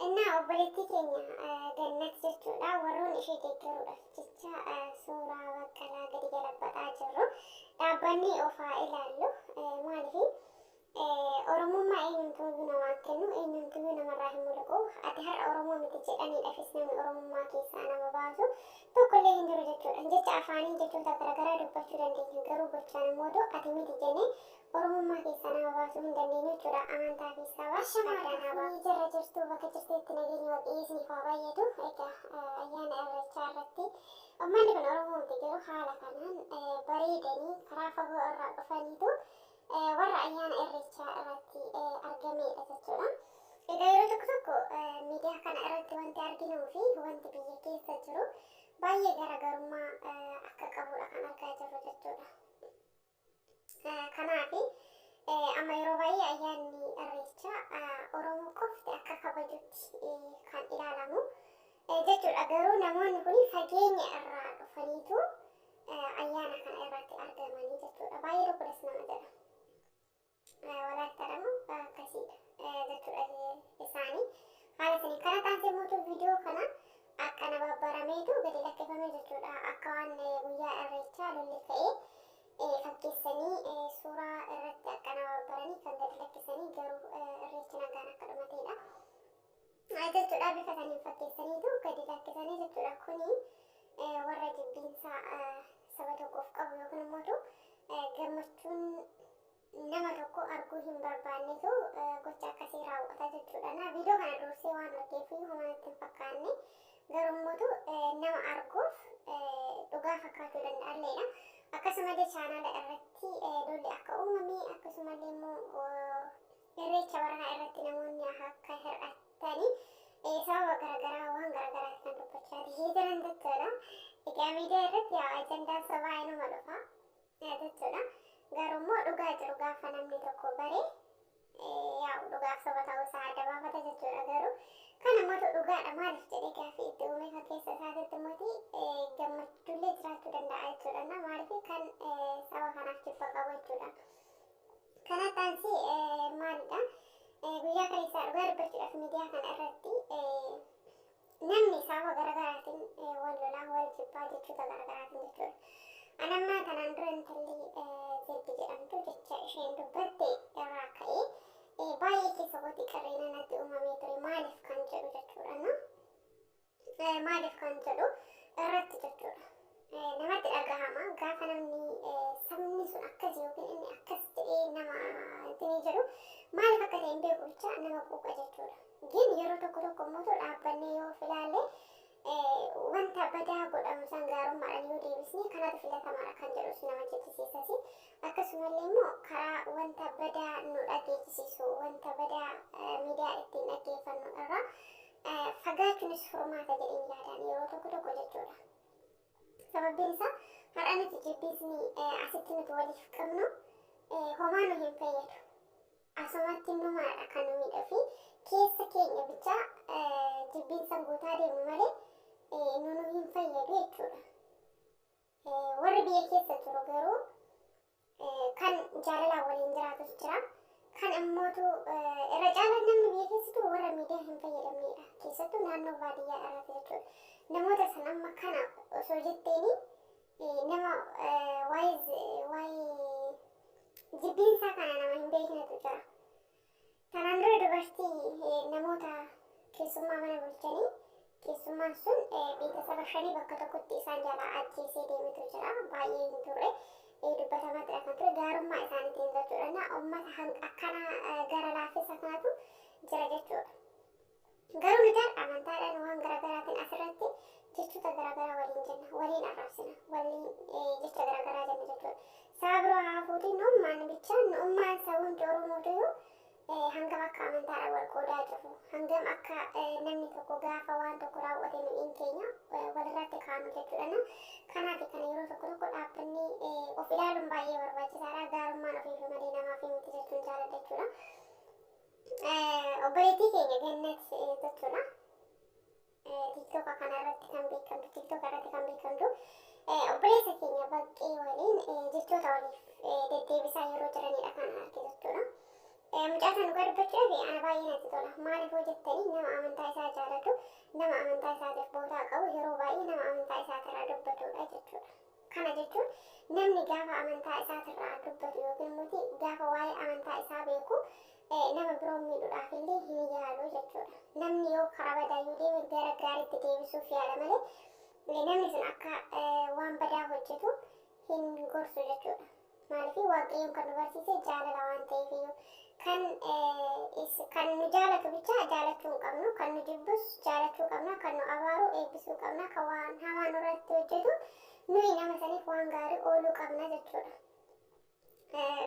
Innaa obboleettii keenya Gannat jechuudha warroon ishee deeggaruudhaaf jecha suuraa Baqqalaa gadi galabbaxaa jirru dhaabbannee of haa ilaallu. Maaliif Oromummaa eenyumtuuyyuu namaa hin kennu, eenyumtuuyyuu namarraa hin mulqu. Ati har'a Oromoo miti jedhaniidhafis namni Oromummaa keessaa nama baasu tokkollee hin jiru jechuudha. Jecha afaanii jechoota garaagaraa dubbachuu dandeenya, garuu gochaan immoo ati miti jennee Oromummaa keessaa nama baasuu hin dandeenyu jechuudha. Amantaa fi saba adda naa baasa. Jirra jirtu bakka jirtetti nageenyi Waaqayyoo isiniif haa baay'atu. Egaa ayyaana Irreechaa irratti uummanni kun Oromoo miti, garuu haala kanaan bareedanii karaa fagoo irraa dhufaniitu warra ayyaana Irreechaa irratti argameedha jechuudha. Egaa yeroo tokko tokko miidiyaa kana irratti wanti arginuu fi wanti biyya keessa jiru baay'ee garaagarummaa akka qabudha kan argaa jirru jechuudha. Kanaaf amma yeroo baay'ee ayyaanni Irreechaa Oromoo qofti akka kabajutti kan ilaalamu jechuudha. Garuu namoonni kun fageenya irraa dhufaniitu ayyaana kana irratti argamanii jechuudha. Baay'ee tokko das nama jedha. Walaayittaa dha akkasiidha jechuudha isaanii. Haala sanii kana taasise mootu viidiyoo kana akkana babbarameetu gadi lakkifame jechuudha. Akka waan guyyaa Irreechaa lolli ka'ee fakkeessanii suuraa irratti akkana babbaranii kan gadi lakkisanii, garuu Irreechi nagaan akka dhumateedha jechuudha. Bifa saniin fakkeessaniitu gadi lakkisanii jechuudha. Kuni warra jibbiinsa saba tokkoof qabu yookiin immoo gammachuun nama tokko arguu hin barbaannetu gocha akkasii raawwata jechuudha. Na viidiyoo kana dursee waan argeef homaa natti hin fakkaanne, garuu immoo nama arguuf dhugaa fakkaachuu danda'alleedha. Akkasumallee chaanaala irratti lolli akka uumame, akkasumallee immoo Irreecha baranaa irratti namoonni akka hir'atanii sababa garaagaraa waan garaagaraati kan dubbachaa jiran jechuudha. Egaa miidiyaa irratti yaa ajandaan sobaa inuma dhufa jechuudha. Garuu immoo dhugaa jiru gaafa namni tokko bare yaa dhugaaf soba ta'uu isaa adda baafata jechuudha. Garuu kan immoo dhugaadha maaliif jedhee gaaffii itti uume kan keessa isaatitti immoo gammachuullee jiraachuu danda'a jechuudha. Maaliif kan saba kanaaf jibba qabu jechuudha. Kanatti aansee maalidha? Guyyaa kaleessaa dhugaa dubbachuudhaaf miidiyaa kana irratti namni sababa garaagaraatiin wal lolaa, wal jibbaa jechoota garaagaraatiin jechuudha. Anammaa kanaan dura intalli Zeddi jedhamtu jecha isheen dubbatte irraa ka'ee baay'ee keessa kootii qarreena natti uumamee ture, maaliif kan jedhu jechuudha. Maaliif kan jedhu irratti jechuudha. Namatti dhagahama gaafa namni sabni sun akkas yookiin inni akkas jedhee nama ittiin jedhu, maaliif akka ta'e hin beeku bicha nama quuqa jechuudha. Gin yeroo tokko tokko immoo dhaabbannee yoo of ilaalle, wanta badaa godhamu san gaarummaadhaan yoo deebisne kanatu filatamaadha kan jedhus nama jechisiisas. Akkasumallee immoo karaa wanta badaa nu dhageechisiisu, wanta badaa miidiyaa ittiin dhaggeeffannu irraa fagaachuunis furmaata jedheen yaadaan yeroo tokko tokko jechuudha. Sababbiin isaa har'a nuti jibbiisni asitti nuti waliif qabnu homaa nu hin fayyadu. Asumatti numaadha kan nu miidhuu fi keessa keenya bichaa jibbiinsa guutaa deemnu malee nu hin fayyadu jechuudha. Warri biyya keessa jiru garuu kan jaalalaan waliin jiraatus jira. Kan immootu irra caalaa namni biyya keessa jiru warra miidiyaa hin fayyadamnedha. Keessattuu naannoo baadiyyaa irratti jechuudha. Namoota san amma kana osoo jetteeni nama waa'ee jibbiinsaa kana nama hin beeknetu jira. Kanaan dura dubartii namoota keessummaa mana bulchanii, keessummaan sun beetasaba shanii bakka tokkotti isaan jalaa ajjeesee deemetu jira. Baay'ee hin turre. Dubbatamaa ture kan ture gaarummaa isaaniitiin jechuudha. Na uummata akkana gara laaffisa kanatu jira jechuudha. Garuu nuti amantaadhaan waan garaagaraatiin asirratti jechoota garaagaraa waliin jenna, waliin arrabsina, waliin jecha garaagaraa jenna jechuudha. Saba biroo haa fuutiin nuummaan bichaa nuummaan sabumti Oromootu hangam akka amantaadhaan wal qoodaa jirru, hangam akka namni tokko gaafa waan tokko raawwate nuyiin keenya walirratti kaanu jechuudha. Kanaaf kana yeroo tokko tokko dhaabbannee of ilaaluun baay'ee barbaachisaadha. Gaarummaan ofiif malee namaaf miti jechuun jaaladha jechuudha. Obboleettii keenya Gannat jechuudha. TikToka kanarratti kan beekamtu, TikToka irratti kan beekamtu, obboleessa keenya Baqqee waliin jechoota waliif deddeebisaa yeroo jiranidha kan arge jechuudha. Mucaa sana dhugaa dubbachuudhaaf ana baay'ee natti tola. Maaliif hoo jettanii, nama amantaa isaa jaalatu, nama amantaa isaatiif bootaa qabu, yeroo baay'ee nama amantaa isaatirraa dubbatudha jechuudha. Kana jechuun namni gaafa amantaa isaatirraa dubbatu yookiin immoo gaafa waa'ee amantaa isaa beeku nama biroo miidhuudhaaf illee hin yaalu jechuudha. Namni yoo karaa badaa yoo deeme gara gaariitti deebisuuf yaala malee namni sun akka waan badaa hojjetu hin gorsu jechuudha. Maaliif, Waaqayyoon kan nu barsiise jaalala waan ta'eef iyyuu kan nu jaalatu bicha jaalachuu hin qabnu, kan nu jibbus jaalachuu qabna, kan nu abaaru eebbisuu qabna, kan waan hamaa nurratti hojjetu nuyi nama saniif waan gaarii ooluu qabna jechuudha.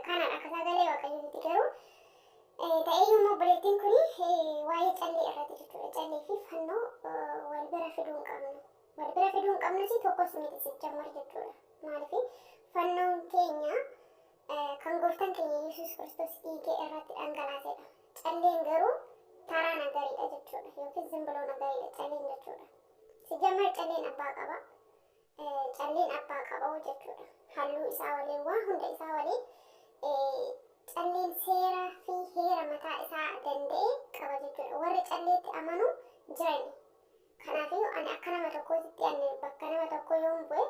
Kanadha akka sagalee Waaqayyootti. Garuu ta'ee immoo obboleettiin kun waa'ee callee irratti jechuudha. Callee fi fannoo wal bira fiduu hin qabnu. Wal bira fiduu hin qabnus, tokkos miti sijjammar jechuudha. Maaliif, fannoon keenya kan gooftaan keenya Yesuus Kiristoos dhiigee irratti dhangalaasedha. Calleen garuu taraa nagariidha jechuudha. Yookiin zimbiloo nagariidha calleen jechuudha. Sijjammar calleen abbaa qaba. Calleen abbaa qaba jechuudha. Halluu isaa waliin, waan hunda isaa waliin calleen seera fi heera mataa isaa danda'e qaba jechuudha. Warri calleetti amanu jirani. Kanaafiyyuu ani akka nama tokkootitti, ani bakka nama tokkoo yoon bu'e,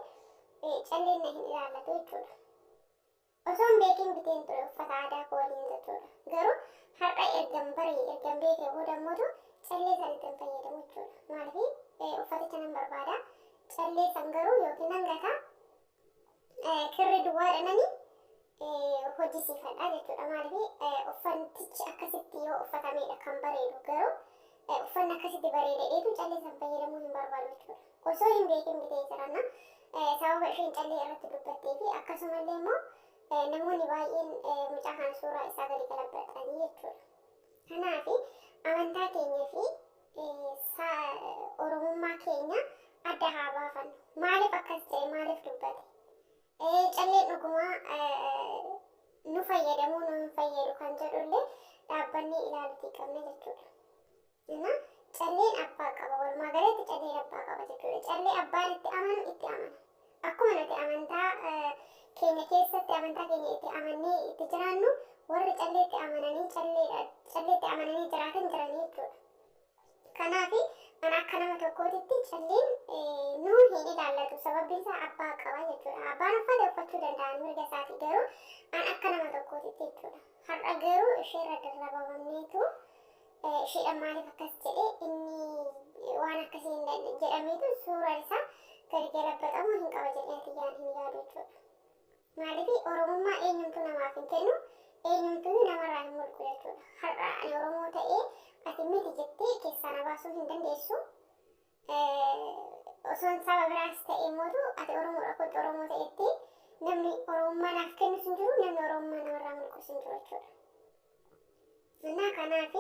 calleen na hin ilaallatu jechuudha. Osoo hin beekin biteen ture uffata aadaa koo waliin jechuudha. Garuu har'a ergan baree, ergan beekee booda immoo callee sanitti hin fayyadamu jechuudha. Maaliif, uffaticha nan barbaada. Callee san garuu yookiin nan gataa, kirri duwwaadha nani hojjisiifadha jechuudha. Maaliif, uffantichi akkasitti yoo uffatameedha kan bareedu. Garuu uffanni akkasitti bareedeetu callee san fayyadamuu hin barbaadu jechuudha. Osoo hin beekin bitee jiranna sababa isheen callee irratti dubbattee fi akkasumallee immoo namoonni baay'een mucaa kana suuraa isaa gadi galabbatanii jechuudha. Kanaaf amantaa keenya fi Oromummaa keenya adda haa baafannu. Maaliif akkas jedhe? Maaliif dubbate? Calleen dhugumaa nu fayyadamuu nu hin fayyadu kan jedhullee dhaabbannee ilaaluutii qabna jechuudha. Inna calleen abbaa qaba. Walumaa galatti calleen abbaa qaba jechuudha. Callee abbaan itti amanu itti amana. Akkuma nuti amantaa keenya keessatti amantaa keenya itti amannee itti jiraannu, warri calleetti amananii calleetti amananii jiraatan jiranii jechuudha. Kanaaf ani akka nama tokkootitti calleen nu hin ilaallatu. Sababni isaa abbaa qaba jechuudha. Abbaan uffata uffachuu danda'an mirga isaati, garuu an akka nama tokkootitti jechuudha. Har'a garuu isheerra darrabamneetu isheedhaan maaliif akkas jedhee, inni waan akkasii jedhameetu suuraan isaa gadi galabaxamuu hin qaba jedhee ati yaan hin yaadu jechuudha. Maaliif, Oromummaa eenyumtuu namaaf hin kennu, eenyumtuu namarraa hin mulqu jechuudha. Har'a ani Oromoo ta'ee ati miti jettee keessaa na baasuu hin dandeessu. Osoon saba biraas ta'e mootu ati Oromoodha kottu Oromoo ta'etti namni Oromummaa naaf kennus hin jiru, namni Oromummaa namarraa mulqus hin jiru jechuudha. Innaa kanaaf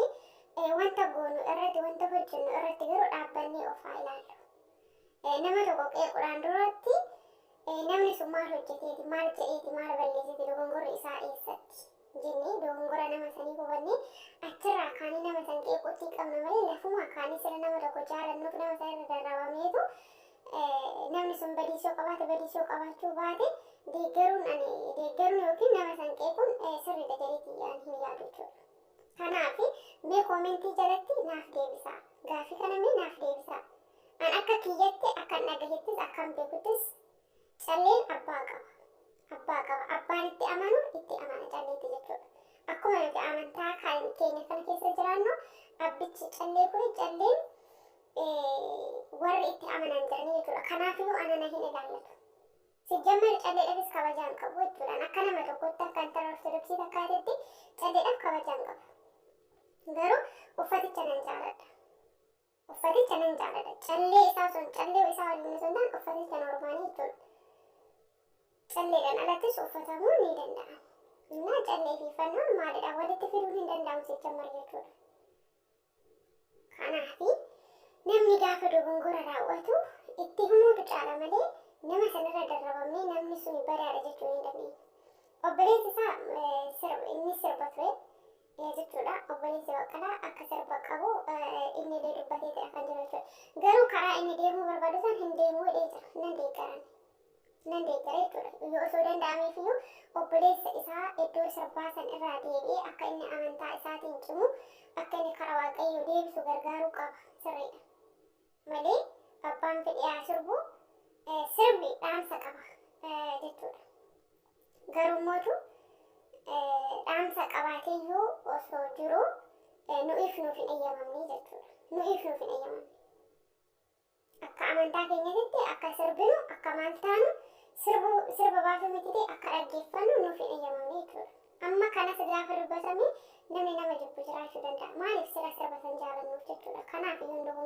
wanta goonu irratti, wanta hojjennu irratti garuu dhaabbannee of haa ilaallu. Nama tokko qeequudhaan duratti namni sun maal hojjeteeti, maal jedheeti, maal balleessiti, dogongorri isaa eessatti jennee dogongora nama sanii hubannee achirraa kaanii nama san qeequutti qabna malee, lafuma kaanii sila nama tokko jaalannuuf nama san irra darrabameetu namni sun badiisoo qabaate, badiisoo qabaachuu baate, deeggaruun, ani deeggaruun yookiin nama san qeequun sirriidha jedheeti an hin yaadu jechuudha. Kanaaf mee koomentii jalatti naaf deebisaa. Gaafii kana mee naaf deebisaa. An akka kiyyatti, akkan dhagahettis, akkan beekuttis calleen abbaa qaba. Abbaa qaba. Abbaan itti amanu itti amana calleetti jechuudha. Akkuma nuti amantaa keenya kana keessa jiraannu, abbichi callee kun, calleen warri itti amanan jiranii jechuudha. Kanaafiyyuu ana na hin ilaallatu. Sijjammar calleedhaafis kabajaa hin qabu jechuudha. Akka nama tokkotti, akka intala Ortodoksii takkaatetti calleedhaaf kabajaa hin qabu. Garuu uffaticha nan jaaladha. Uffaticha nan jaaladha. Callee isaa osoo, callee isaa waliin osoo hin taane, uffaticha normaalii jechuudha. Calleedhaan alattis uffatamuu ni danda'a. Innaa callee fi fannoon maalidha? Walitti fiduun hin danda'amu sijjammar jechuudha. Kanaafi namni gaafa dogongora raawwatu itti himuutu caala malee nama sanarra darrabamnee namni suni badaadha jechuu hin dandeenyu. Obboleessi isaa inni sirba ture jechuudha. Obboleessi Baqqalaa akka sirba qabu inni illee dubbateetidha kan jiru jechuudha. Garuu karaa inni deemuu barbaadu san hin deemuu jedhee jira. Nan deeggaran. Nan deeggara jechuudha. Yoo osoo danda'ameef iyyuu obboleessa isaa iddoo sirbaa san irraa deebi'ee akka inni amantaa isaatiin cimu, akka inni karaa Waaqayyoo deebisu gargaaruu qaba. Sirriidha. Malee abbaan fedhe haa sirbu, sirbi dhaamsa qaba jechuudha. Garuu mootu dhaamsa qabaateeyyuu osoo jiru nu'iif nuuf hin eeyyamamne jechuudha. Nu'iif nuuf hin eeyyamamne. Akka amantaa keenyatitti akka sirbinu, akka maal taanu, sirbu sirba baasuu miti ta'e akka dhaggeeffannu nuuf hin eeyyamamne jechuudha. Amma kanas gaafa dubbatame namni nama jibbu jiraachuu danda'a. Maaliif sila sirba san jaalannuuf jechuudha. Kanaaf iyyuu hin.